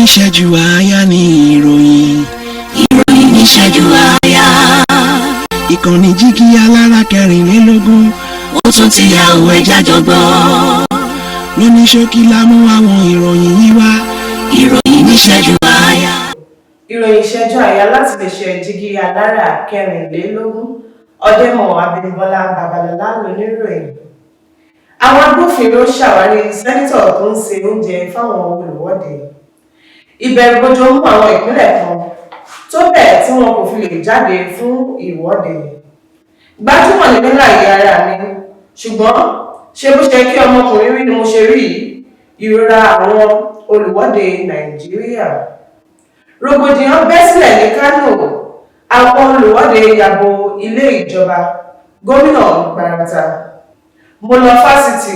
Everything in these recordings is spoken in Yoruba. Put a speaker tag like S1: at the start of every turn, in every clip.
S1: Níṣẹ́jú àáyá ní ìròyìn.
S2: Ìròyìn níṣẹ́jú àáyá.
S1: Ìkànnì Jígí Alára 24.
S2: Ó tún ti yà òwe jájọ gbọ́.
S1: Lóní ṣókí la mú àwọn ìròyìn yìí wá.
S2: Ìròyìn níṣẹ́jú àáyá.
S3: Ìròyìn ìṣẹ́jú àyà láti lè ṣe Jígí Alára 24, Ọ̀dẹ́mọ̀ Abímbọ́lá Babalọ́lá lóníròyìn. Àwọn agbófinró ṣàwárí senator tó ń se oúnjẹ fáwọn olùwọ́de. Ìbẹ̀rùbojo mú àwọn ìpínlẹ̀ kan tó bẹ́ẹ̀ tí wọn kò fi lè jáde fún ìwọ́de. Gbajúmọ̀ ní mí láyé ara mi, ṣùgbọ́n ṣe bó ṣe kí ọmọkùnrin rí ni mo ṣe rí yìí, ìrora àwọn olùwọ́de Nàìjíríà. Rògbòdìyàn bẹ́ sílẹ̀ ní Kánò, àwọn olùwọ́de yàbò ilé ìjọba, gómìnà gbarata. Mo lọ fásitì,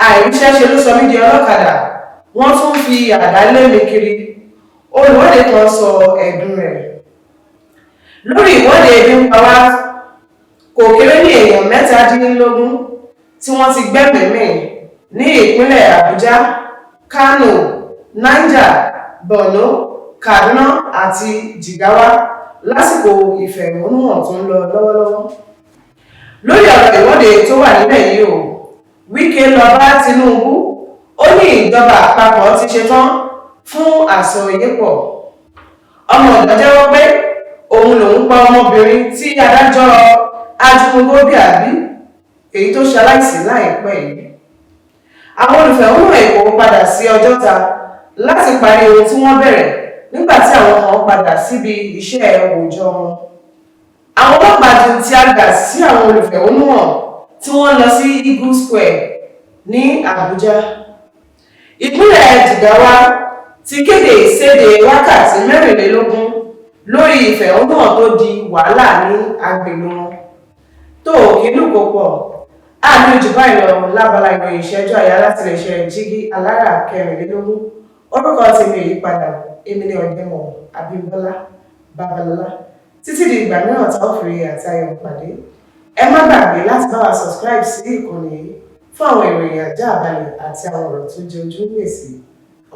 S3: àìríṣẹ́ṣe ló sọ mí di ọlọ́kadà, wọ́n tún fi àdá lé mi kiri, olùwọ́de kan sọ ẹ̀dùn rẹ̀. Lórí ìwọ́de ebi ń pa wá, kò kéré ní èèyàn 17 tí wọ́n ti gbẹ́mìí mì ní ìpínlẹ̀ Àbújá, Kánò, Niger, Borno, Kaduna àti Jigawa lásìkò ìfẹ̀hónúhàn tó ń lọ lọ́wọ́lọ́wọ́. Lórí ọ̀rọ̀ ìwọ́de tó wà nílẹ̀ yìí o, Wike lọ bá Tinubu, ó ní ìjọba àpapọ̀ ti ṣetán fún àsọyépọ̀. Ọmọ ọ̀dọ́ jẹ́wọ́ pé òun lòún pa ọmọbìnrin tí adájọ́ Ajímọ́bí àbí èyí tó ṣaláìsí láìpẹ́ yìí. Àwọn olùfẹ̀hónúhàn Èkó padà sí Ọjọ́ta láti parí ohun tí wọ́n bẹ̀rẹ̀ nígbà tí àwọn kan padà síbi iṣẹ́ òòjọ́ wọn. Àwọn ọlọ́pàá ju tear gas sí àwọn olùfẹ̀hónúhàn tí wọ́n lọ sí Eagle Square ní Àbújá. Ìpínlẹ̀ Jigawa ti kéde ìséde wákàtí 24 lórí ìfẹ̀hónúhàn tó di wàhálà ní agbègbè wọn. Tó kìlú kò pọ̀ àmì jù báyìí lọ lábala ìròyìn ìṣẹ́jú àyà láti lè ṣe Jígí Alára 24. Orúkọ tèmi ò yí padà, èmi ní Ọ̀dẹ́mọ̀ Abímbọ́lá Babalọ́lá. Títí di ìgbà mìíràn tá ó fi rí àti ayọ̀ pàdé, ẹ má gbàgbé láti bá wa subscribe sí ìkànnì yìí fún àwọn ìròyìn àjá àbálẹ̀ àti àwọn ọ̀rọ̀ tó jẹ ojú ń gbèsè,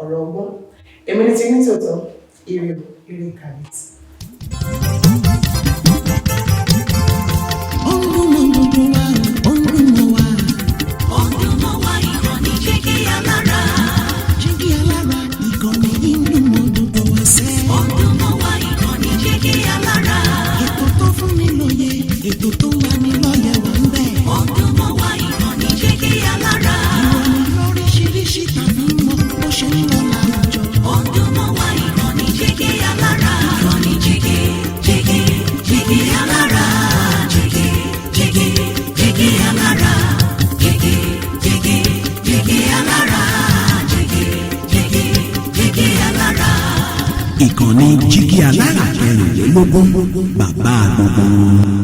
S3: ọ̀rọ̀ ọgbọ́n. Èmi ní ti ní tòótọ́, ire o, ire kàbìtì.
S1: Ó ń dùn mọ́ gbogbo wa, ó ń dùn mọ́ wa.
S2: Ó ń dùn mọ́ wa, ìkànnì Jígí Alára.
S1: Jígí Alára, ìkànnì yìí ń dùn mọ́ gbogbo wa sẹ́.
S2: Ó ń dùn mọ́ wa, ìkànnì Jígí Alára.
S1: Ètò tó fún ni lóye, ètò tó ń lani lọ́yẹ̀ wà ń bẹ̀.
S2: Ó ń dùn mọ́ wa, ìkànnì Jígí Alára.
S1: Ìròyìn lóríṣiríṣi tàbí mọ bó ṣe ń lọ láwùjọ.
S2: Ó ń dùn mọ́ wa, ìkànnì Jígí Alára. Ìkànnì Jígí, Jígí, Jígí Alára. Jígí, Jígí, Jígí Alára. Jígí, Jígí, Jígí Alára. Jígí, Jígí, Jígí Alára.
S1: Ìkànnì Jígí Alára 24, bàbá gbogbo wọn.